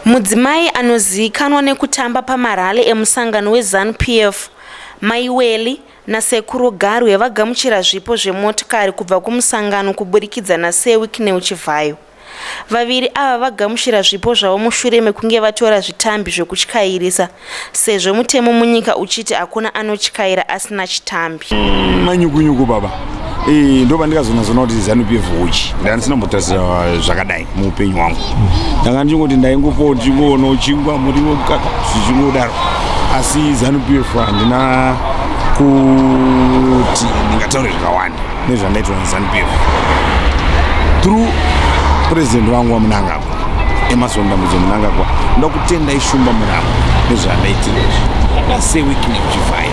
Mudzimai anozivikanwa nekutamba pamarally emusangano weZanu PF, Mai Welly naSekuru Garwe vagamuchira zvipo zvemotokari kubva kumusangano kuburikidza naSir Wicknell Chivhayo. Vaviri ava vagamuchira zvipo zvavo mushure mekunge vatora zvitambi zvekutyairisa sezvo mutemo munyika uchiti hakuna anotyaira asina chitambi. Manyukunyuku baba. Ndo pandikazonazoona kuti Zanu PF huchi. Ndanga ndisina kumbotarisira zvakadai muupenyu hwangu. Ndanga ndichingoti ndaingopawo ndichingoona chingwa, muriwo, mukaka zvichingodaro. Asi Zanu PF handina kuti ndingataure zvakawanda nezvandaitwa neZanu PF through president wangu waMnangagwa, Emmerson Dambudzo Mnangagwa. Ndoda kutenda Ishumba Muramo nezvandaitirwa izvi naSir Wicknell Chivhayo,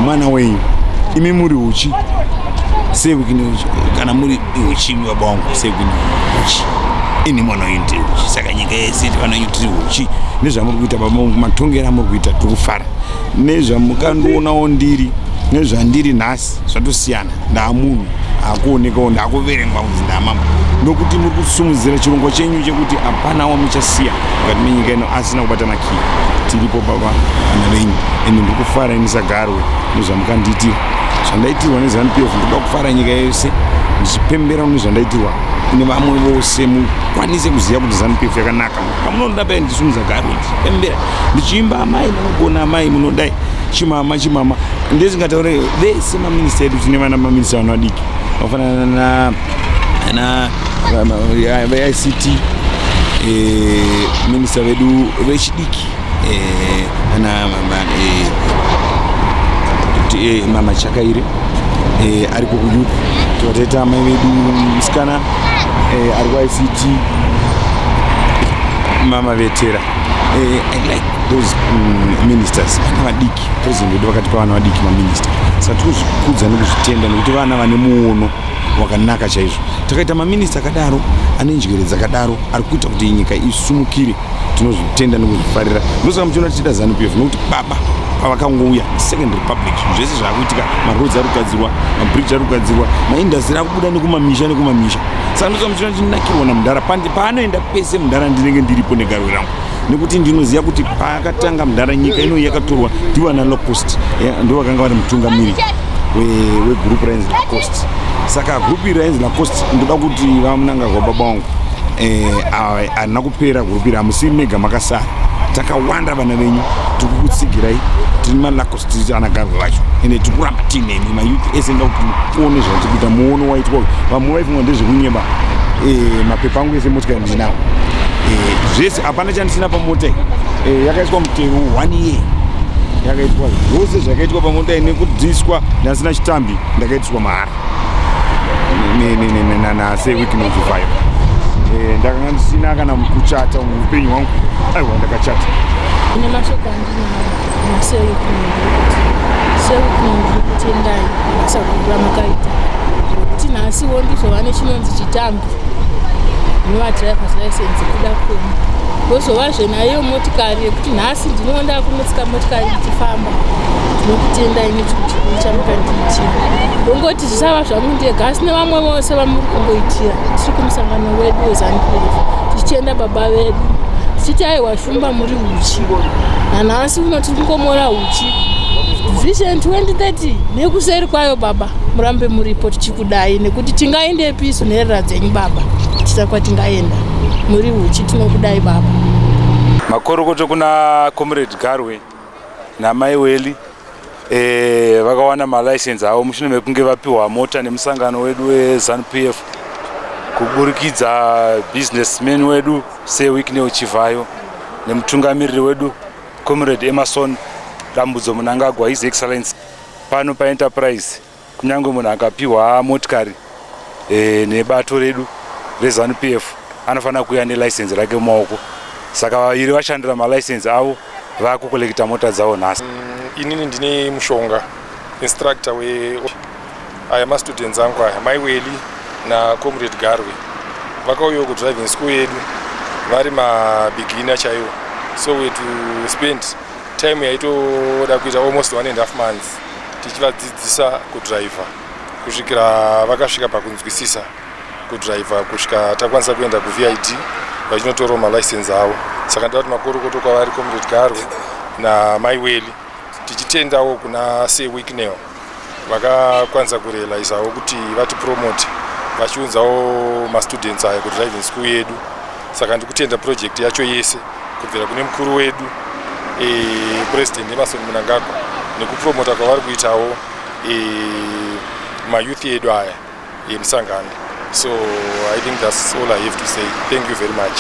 mwana wenyu. Imi muri uchi, Sir Wicknell, kana muri uchi baba wangu Sir Wicknell uchi, ini mwana wenyu ndiri uchi. Saka nyika yese vana wenyu tiri uchi nezvamuri kuita baba vangu, matongero amuri kuita, tiri kufara nezvamukandionawo ndiri nezvandiri nhasi. Zvatosiyana, ndaamunhu akuonekawo, ndaakuverengwa kunzi ndaamambo, nokuti muri kusumudzira chirongwa chenyu chekuti hapana wamuchasiya mukati menyika ino asina kubata makiyi. Tiripo baba, vana venyu, ende ndiri kufara ini saGarwe nezvamukandiitira, zvandaitirwa neZanu PF. Ndoda kufara nyika yese ndichipembera nezvandaitirwa nevamwe vose, mukwanise kuziva kuti Zanu PF yakanaka. Pamunoda paya ndichisumudza Garwe, ndichipembera, ndichiimba, "Amai munogona, amai munodai, chimama chimama." Ndezingataure vese maminista edu, tine vana maminista, vanhu vadiki vafanana na veICT, minista vedu vechidiki, ana Mama Chakaire ariko kuyouth, tikataita amai vedu musikana ari kuICT, Mama Vetera. I like those ministers, vana vadiki. President vedu vakatipa vana vadiki maminista, saka tikuzvikudza nekuzvitenda nekuti vana vane muono wakanaka chaizvo. Takaita maminista akadaro ane njere dzakadaro ari kuita kuti nyika isumukire, tinozvitenda nekuzvifarira. Ndosaka muchiona tichiita Zanu PF, nokuti baba pavakangouya, Second Republic, zvinhu zvese zvaakuitika, maroads ari kugadzirwa, mabridge ari kugadzirwa, maindustry ari kubuda nekumamisha nekumamisha. Saka ndosaka muchiona tichinakirwa namudhara. Paanoenda pese mudhara, ndinenge ndiripo negarwe rangu, nekuti ndinoziva kuti paakatanga mudhara, nyika ino yakatorwa ndivana Lacoste, ndo vakanga vari mutungamiri wegurupu rainzi Lacoste. Saka gurupu iri rainzi Lacoste, ndoda kuti vaMnangagwa baba vangu, harina kupera gurupu iri. Hamusi mega makasara, takawanda vana venyu tiri kukutsigirai, tiri maLacoste, tiri ana Garwe vacho, ende tiri kuramba tiinemi mayouth ese. Ndoda kuti muone zvatiri kuita, muono waitwa. Vamwe vaifunga ndezvekunyeba. Mapepa angu ese motikari ndinawo, zvese, hapana chandisina pamota iyi. Yakaiswa mutero one year, yakaitwa zvose zvakaitwa pamota iyi nekudhiswa. Ndasina chitambi, ndakaitiswa mahara naSir Wicknell Chivhayo. Ndakanga ndisina kana kuchata muupenyu hwangu, aiwa, ndakachata. Ine mashoko andinawo naSir Wicknell ndekuti, Sir Wicknell, ndiri kutendai basa guru ramakaita, zvekuti nhasiwo ndizova nechinonzi chitambi, inova driver's license kuda kwenyu, wozovazve naiyo motikari yekuti nhasi ndinova ndakunotsika motikari ndichifamba. Ndinokutendai nechinhu chikuru chamukandiitira. Ndongoti zvisava zvangu ndega, asi nevamwe vose vamuri kungoitira. Tiri kumusangano wedu weZanu PF, tichitenda baba vedu, tichiti aiwa, Shumba muri uchi, nanhasi uno tiri kungomora uchi. Vision 2030 nekuseri kwayo, baba, murambe muripo, tichikudai, nekuti tingaendepi isu nherera dzenyu baba? Tita kwatingaenda, muri uchi, tinokudai baba. Makorokoto kuna Comrade Garwe namai Weli. Vakawana malicense avo mushure mekunge vapiwa mota nemusangano wedu weZanu PF kuburikidza businessman wedu Sir Wicknell Chivhayo nemutungamiriri wedu Comrade Emmerson Dambudzo Mnangagwa, His Excellence. Pano paEnterprise, kunyange munhu akapiwa motikari nebato redu reZanu PF, anofanira kuuya nelicense rake mumaoko. Saka vaviri vashandira malicense avo, vakukolekita mota dzavo nhasi. Inini ndine mushonga instructor we aya mastudents angu aya, Mai Weli naComrade Garwe. Vakauyawo kudriving school yedu vari mabeginner chaiwo, so we to spend time yaitoda kuita almost 1.5 months tichivadzidzisa kudhiraivha, kusvikira vakasvika pakunzwisisa kudhiraivha, kusvika takwanisa kuenda kuVID vachinotorawo malicense avo. Saka ndoda kuti makorokoto kwavari, Comrade Garwe naMaiweli. Tichitendawo kuna Sir Wicknell vakakwanisa kurealizawo kuti vatipromote vachiunzawo mastudents aya kudriving school yedu. Saka ndikutenda project yacho yese, kubvira kune mukuru wedu President Emmerson Mnangagwa, nekupromota kwavari kuitawo mayouth edu aya emusangano. So I think that's all I have to say. Thank you very much.